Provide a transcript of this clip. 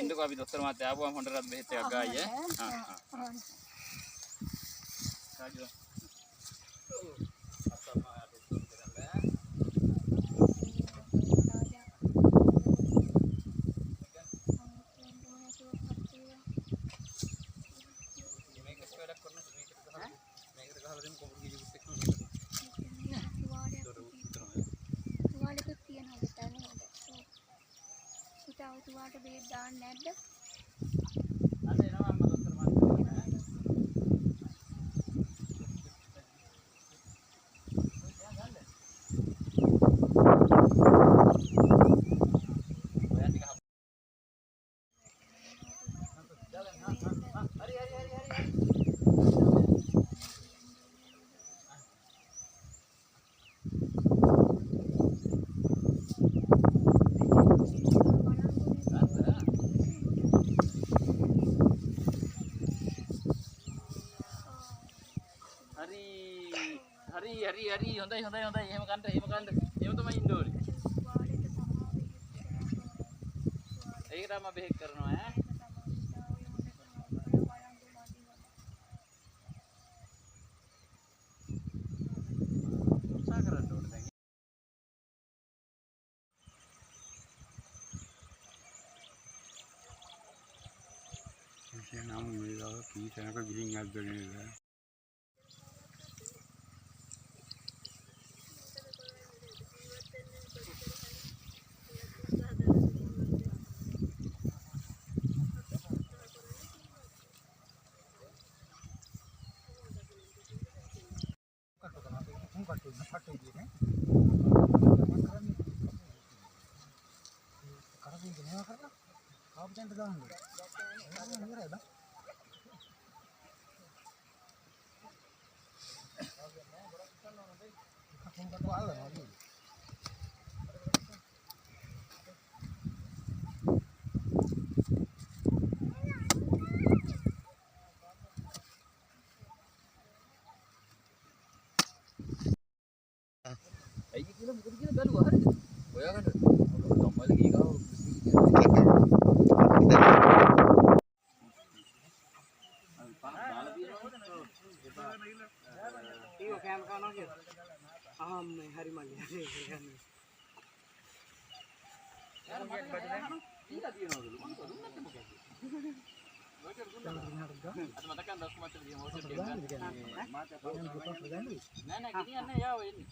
එන්නකෝ අපි දොස්තර මහත්තයා ආපුවම හොඬටත් බෙහෙත් එකක් ගායි ඈ. ආ ආ. කාජු. තුවාට බෙහෙත් දාන්න නැද්ද? අද එනවා අම්මා දොස්තර මහත්තයා. හරි හරි හරි හරි. හරි හරි හරි හරි හොඳයි හොඳයි හොඳයි එහෙම කන්න එහෙම කන්න එහෙම තමයි ඉන්න ඕනේ. ඒකට අම්මා බෙහෙත් කරනවා ඈ. උත්සාහ කරන්න ඕනේ දැන්. නම් මේ දවස් කී තැනක ගිහින් ඇද්ද නේද? ඇයි කියලා මොකද කියලා බැලුවා හරිද? හොයාගන්න. අම්මලා ගිය ගාව ඒක කෑම කනවා කියලා. ආ මේ හරි මල්ලි. හරි කියන්නේ. දීලා තියෙනවලු මං කිව්වා දුන්නත් මොකද? අර මතකන් දස් මචං දිහා මොකද කියන්නේ? නෑ නෑ ගෙනියන්නේ යාව එන්නේ.